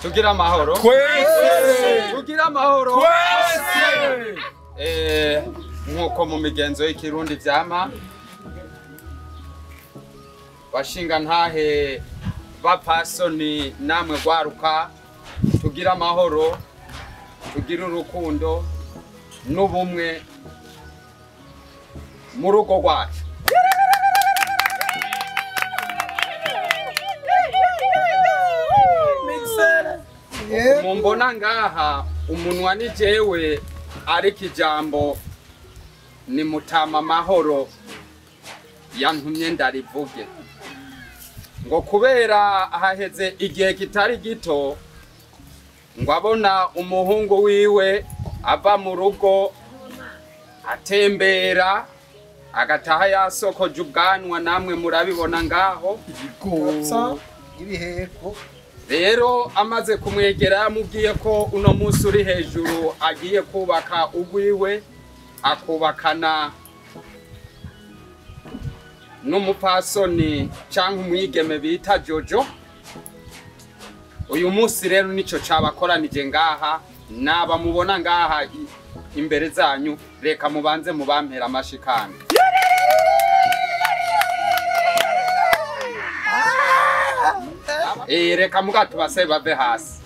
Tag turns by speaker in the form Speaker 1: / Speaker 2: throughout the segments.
Speaker 1: Tugira amahoro twese, tugira amahoro twese. Nkuko mu migenzo y'ikirundi vyama bashinga ntahe bapasoni namwe gwaruka, tugira amahoro, tugira urukundo n'ubumwe mu rugo rwacu. Mumbona ngaha umunwa ni jewe, ariko ijambo ni mutama mahoro yantumye ndarivuge ngo kubera haheze igihe kitari gito ngo abona umuhungu wiwe ava mu rugo atembera agataha yasokoje ubwanwa, namwe murabibona ngaho. Rero amaze kumwegera yamubwiye ko uno munsi uri hejuru agiye kubaka ugwiwe, akubakana n'umupasoni cyangwa umwigeme bita Jojo. Uyu munsi rero nico cabakoranije ngaha, naba mubona ngaha imbere zanyu, reka mubanze mubampera amashikano. Reka muga tubase bave hasi.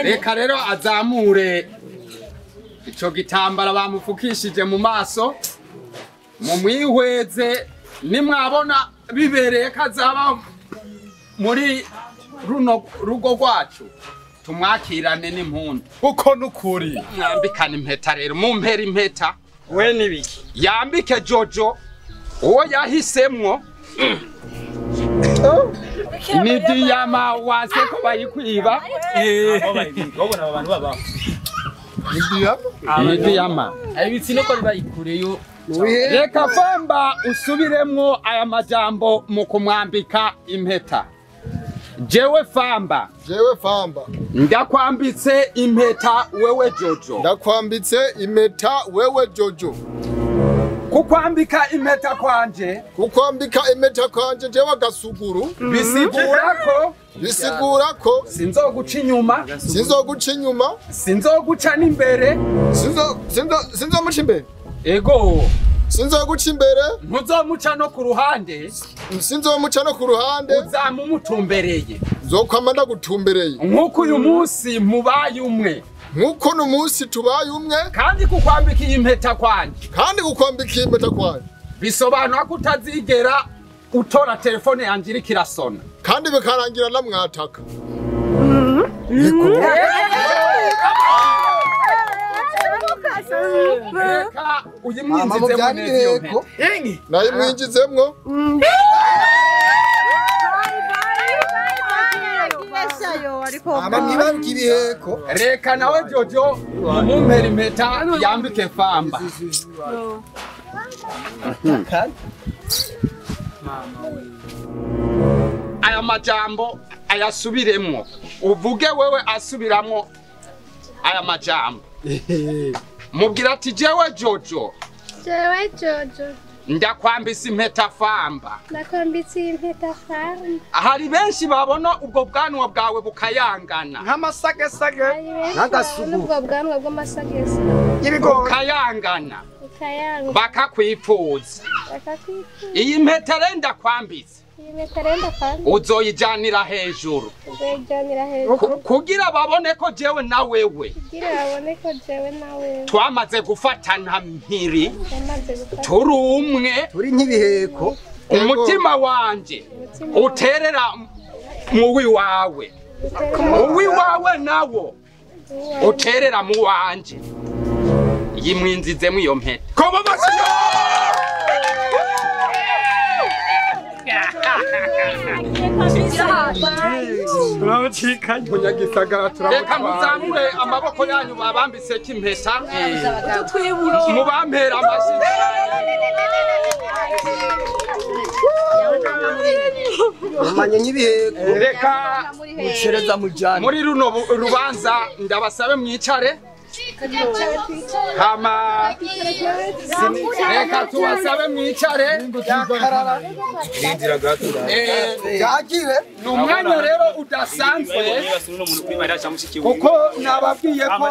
Speaker 1: Reka rero azamure ico gitambara bamufukishije mu maso, mumwihweze, nimwabona bibereye kazaba muri runo rugo rwacu tumwakirane n'impundu.
Speaker 2: Uko nukuri
Speaker 1: mwambikana impeta rero, mumpera impeta
Speaker 3: we nibiki
Speaker 1: yambike Jojo uwo yahisemwo. Ni diyama wase ko bayikwiba. Ni diyama
Speaker 3: ibitsina ko bayikureyo.
Speaker 1: Reka famba usubiremwo aya majambo mu kumwambika impeta. Jewe famba,
Speaker 4: jewe famba,
Speaker 1: ndakwambitse impeta wewe Jojo,
Speaker 4: ndakwambitse impeta wewe Jojo.
Speaker 1: Kukwambika impeta kwanje,
Speaker 4: kukwambika impeta kwanje jewe gasuguru,
Speaker 1: bisigura ko,
Speaker 4: bisigura ko
Speaker 1: sinzoguca inyuma,
Speaker 4: sinzoguca inyuma,
Speaker 1: sinzoguca n'imbere,
Speaker 4: sinzomuca imbere.
Speaker 1: Ego,
Speaker 4: sinzoguca imbere,
Speaker 1: ntuzomuca no ku ruhande,
Speaker 4: sinzomuca no ku ruhande,
Speaker 1: uzamumutumbereye,
Speaker 4: nzokwama ndagutumbereye.
Speaker 1: Nkuko uyu munsi mubaye umwe,
Speaker 4: nkuko no munsi tubaye umwe,
Speaker 1: kandi kukwambika impeta kwanje,
Speaker 4: kandi kukwambika impeta kwanje
Speaker 1: bisobanura ko utazigera utora telefone yanje iriko irasona,
Speaker 4: kandi bikarangira namwataka.
Speaker 1: Reka uyimwinjizemwo neza iyo mpeta.
Speaker 4: Nayimwinjizemwo.
Speaker 1: Reka nawe Jojo mumumpera impeta yambike famba. Aya majambo ayasubiremwo, uvuge wewe asubiramwo aya majambo. Mubwira ati jewe Jojo.
Speaker 2: Jewe Jojo.
Speaker 1: Ndakwambisa impeta Famba.
Speaker 2: Ndakwambitse impeta Famba.
Speaker 1: Hari benshi babona ubwo bwanwa bwawe bukayangana.
Speaker 5: Nk'amasagesage.
Speaker 2: Nk'agasugu. Ubwo bwanwa bw'amasagesa.
Speaker 5: Y'ibigori.
Speaker 1: Bukayangana.
Speaker 2: Bukayangana.
Speaker 1: Bakakwifuza.
Speaker 2: Bakakwifuza.
Speaker 1: Iyi mpeta rero ndakwambitse.
Speaker 2: Iyi mpeta rero ndakwambitse.
Speaker 1: Uzoyijanira hejuru.
Speaker 2: Uzoyijanira hejuru.
Speaker 1: Kugira babone ko jewe na wewe.
Speaker 2: Kugira babone ko jewe na wewe.
Speaker 1: Twamaze gufatana mpiri.
Speaker 2: Twamaze gufatana.
Speaker 1: Turi umwe.
Speaker 5: Turi nk'ibiheko.
Speaker 1: Umutima wanje uterera muwi wawe. Muwi wawe nawo uterera mu wanje. Yimwinzizemo iyo mpeta. Koma amashyi. Reka muzamure amaboko yanyu babambise k'impeta. Mubampera amashyi. Reka muri runo rubanza ndabasabe mwicare. Hama reka tubasabe mwicare. Ni umwanya rero udasanzwe kuko nababwiye ko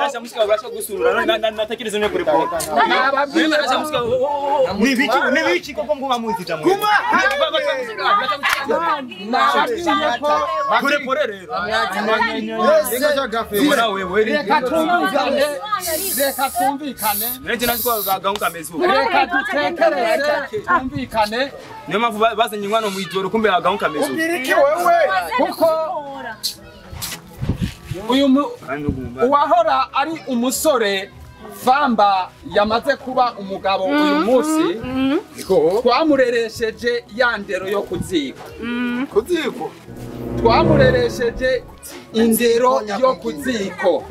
Speaker 1: reka twumvikane, reka dutekereze twumvikane.
Speaker 3: Niyo mpamvu bazanye inkwano mu ijoro kumbe agahunga mezo.
Speaker 1: Kuko uyu uwahora ari umusore Famba yamaze kuba umugabo uyu munsi, twamureresheje ya ndero yo kuziko.
Speaker 4: Kuziko.
Speaker 1: Twamureresheje indero yo kuziko.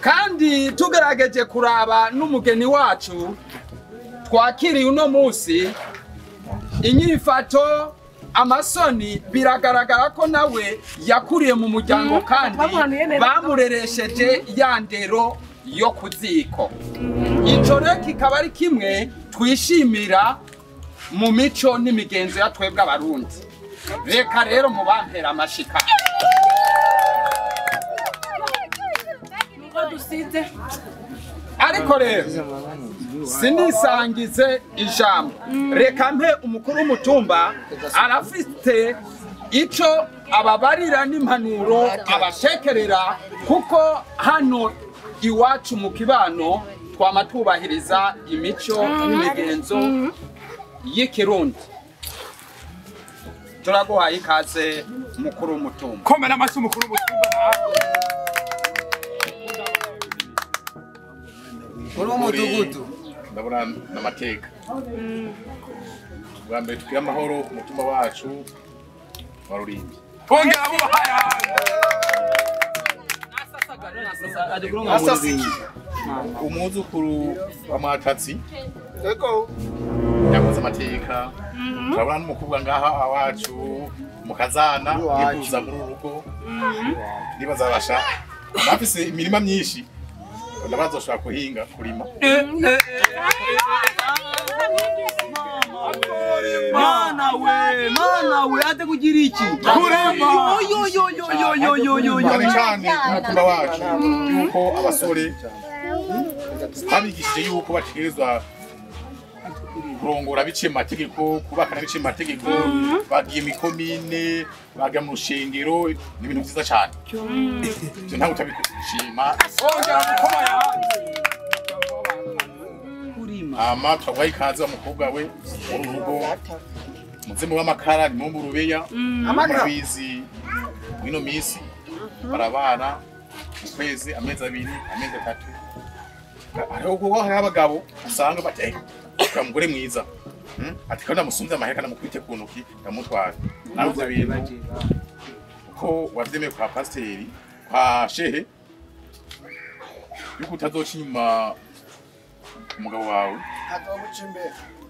Speaker 1: Kandi tugerageje kuraba n'umugeni wacu twakiriye uno munsi, inyifato amasoni biragaragara ko nawe yakuriye mu muryango kandi bamureresheje ya ndero yo kuziko. Ico rero kikaba ari kimwe twishimira mu mico n'imigenzo ya twebwe Abarundi. Reka rero mubampera amashika. Ariko rero sinisangize ijambo, reka mpe umukuru w'umutumba arafite ico ababarira n'impanuro abatekerera, kuko hano iwacu mu kibano twama twubahiriza imico n'imigenzo y'ikirundi. Turaguhaye ikaze mukuru w'umutumba.
Speaker 6: Komera amashyi umukuru w'umutumba.
Speaker 5: Uri umudugudu
Speaker 7: ndabona n'amateka. Bwa mbere tugira amahoro ku mutumba wacu wa Rurimbi.
Speaker 6: Ongera buhaya.
Speaker 7: Umwuzukuru wa Mwatatsi yego yakoze amateka. Turabona n'umukobwa ngaha awacu mukazana yifuza muri urugo nibazabasha bafise imirima myinshi ndabazoshobora kuhinga kurima.
Speaker 3: Mana we ate kugira iki
Speaker 6: kurema
Speaker 3: yo yo yo yo yo yo yo yo
Speaker 7: cyane cyane umutumba wacu yuko abasore babigishije yuko bategerezwa kurongora biciye mu mategeko, kubakana biciye mu mategeko, bagiye mu ikomine, bagiye mu rushengero, ni ibintu byiza cyane. Ibyo ntabwo utabishima. Hama twaguhaye ikaze wa mukobwa we muri urugo, muze mube amakara ni mu rubeya, murabizi mw'ino minsi barabana mu kwezi, amezi abiri, amezi atatu. Hariho kuko hariho abagabo usanga bati uriya mugore mwiza ati kandi namusunze amahera namukubite ku ntoki ndamutwara. Nawe ivyo bintu uko wavyemeye kwa pasiteri kwa shehe yuko utazoca inyuma umugabo wawe,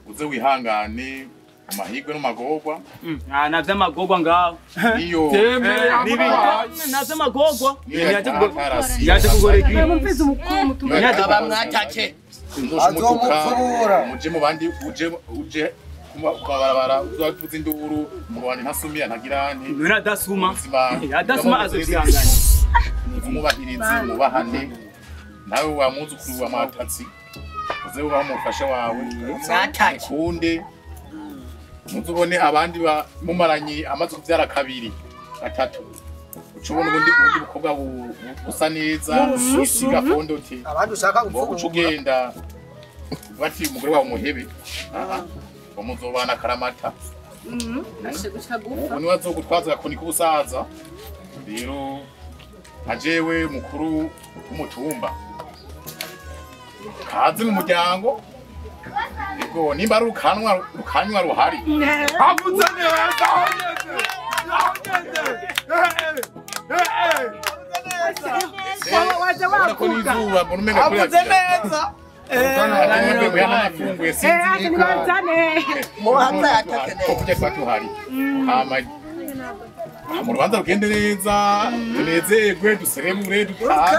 Speaker 7: uze wihangane Mu mahigwe no magorwa.
Speaker 3: Ah, navyo amagorwa ngaho.
Speaker 7: Iyo
Speaker 3: Navyo amagorwa. Yaje kugoreka.
Speaker 8: Mumvize umukuru mutumba.
Speaker 5: Aba mwatake.
Speaker 7: Azomupfubura. Muje mu bandi uje kubarabara uzavuza induru mu bandi ntasumira ntagira nti.
Speaker 3: None adasuma. Adasuma azovyihangana.
Speaker 7: Mubahirize mubahane. Nawe wa mwuzukuru wa matatsi. Uze uba umufasha wawe.
Speaker 5: Mwatake.
Speaker 7: Kunde. Muzubone abandi ba mumaranye amaze kuvyara kabiri gatatu. Ucubona ubundi bukobwa busa neza isiga fondote.
Speaker 5: Abandi ushaka
Speaker 7: gupfubura. Ucugenda bati umugore wawe umuhebe. Bamuzobana karamata. Ubu niwe azogutwaza gakoni k'ubusaza. Rero ajewe mukuru w'umutumba. Kaze mu muryango. Yego nimba ari urukanwa ruhari.
Speaker 6: Avuze neza
Speaker 5: Avuze neza.
Speaker 7: Mu rubanza rugende neza tunezerwe duserebure dutahe.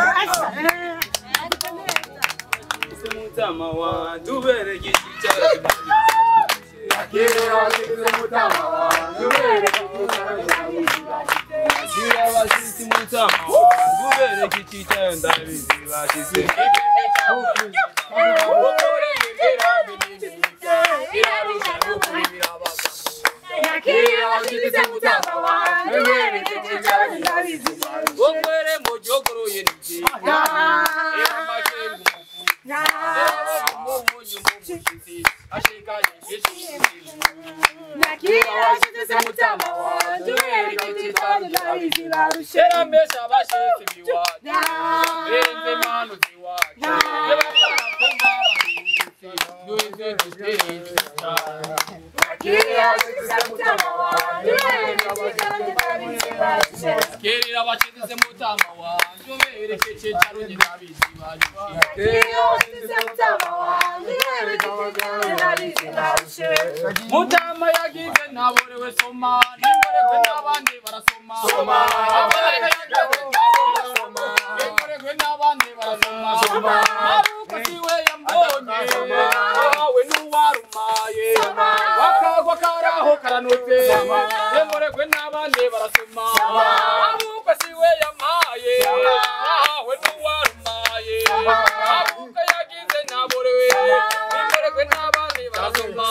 Speaker 1: Mutama yagize naborewe soma nimborekwe n'abandi barasoma nimborekwe n'abandi barasoma maruko siwe yambonye ahawe n'uwarumaye wakagwa karaho karanutse nimborekwe n'abandi barasoma maruko siwe yamaye ahawe n'uwarumaye maruko yagize naborewe nimborekwe n'abandi barasoma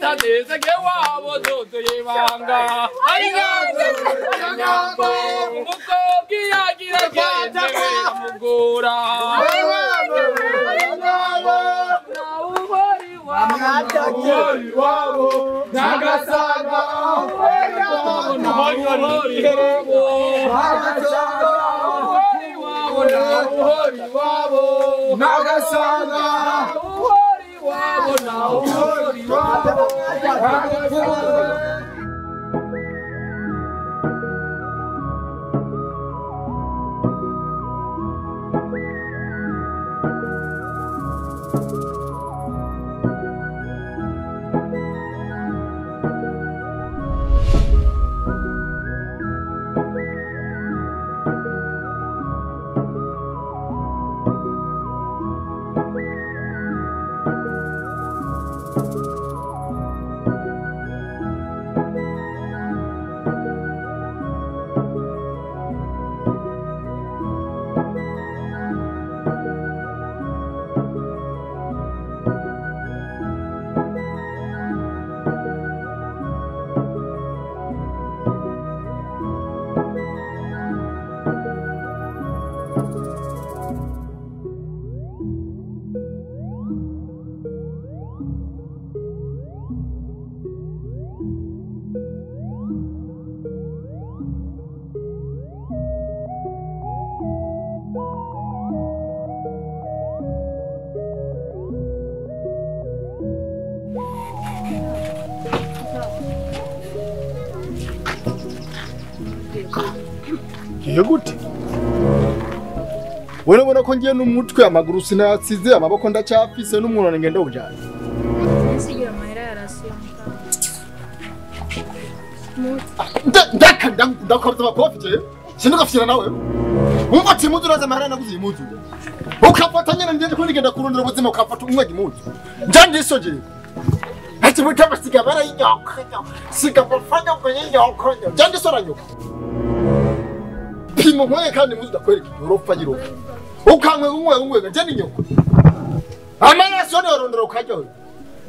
Speaker 6: Atazeze wabo zuzuye ibanga Nyambo umukobwa yagira agende biramugora Wabo nagasaga
Speaker 4: Gute wewe ubona ko ngiye n'umutwe amaguru sinatsize amaboko ndacyafise n'umwunane ngenda ujanye
Speaker 2: nsigira amahera yarasiye
Speaker 4: ndaka ndakabza makofi je sinugafyira nawe umva ati impuzu uraza amahera naguze impuzu ukafata nyene ngiye ko nigenda kurondera ubuzima ukafata umwe impuzu njye ndisogeye ati mutama siga barayinyoko siga bafanya ngo yinyoko njye ndisoranyuka pima nkwe kandi muzi ndakwereka uropfa yirofa ukankwe unkwe unkwe nje ninyoko amaraso ni orondera ukajyo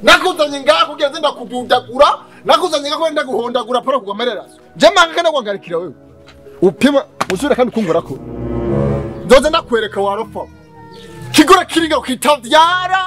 Speaker 4: nakuzanye ngaho kugira nze ndakududagura nakuzanye ngaho ndaguhondagura para kugwa amareraso nje manga kandi kwangarikira wewe upima musubira kandi kungorako nzoze ndakwereka warofa kigora kiringa ukitavyara.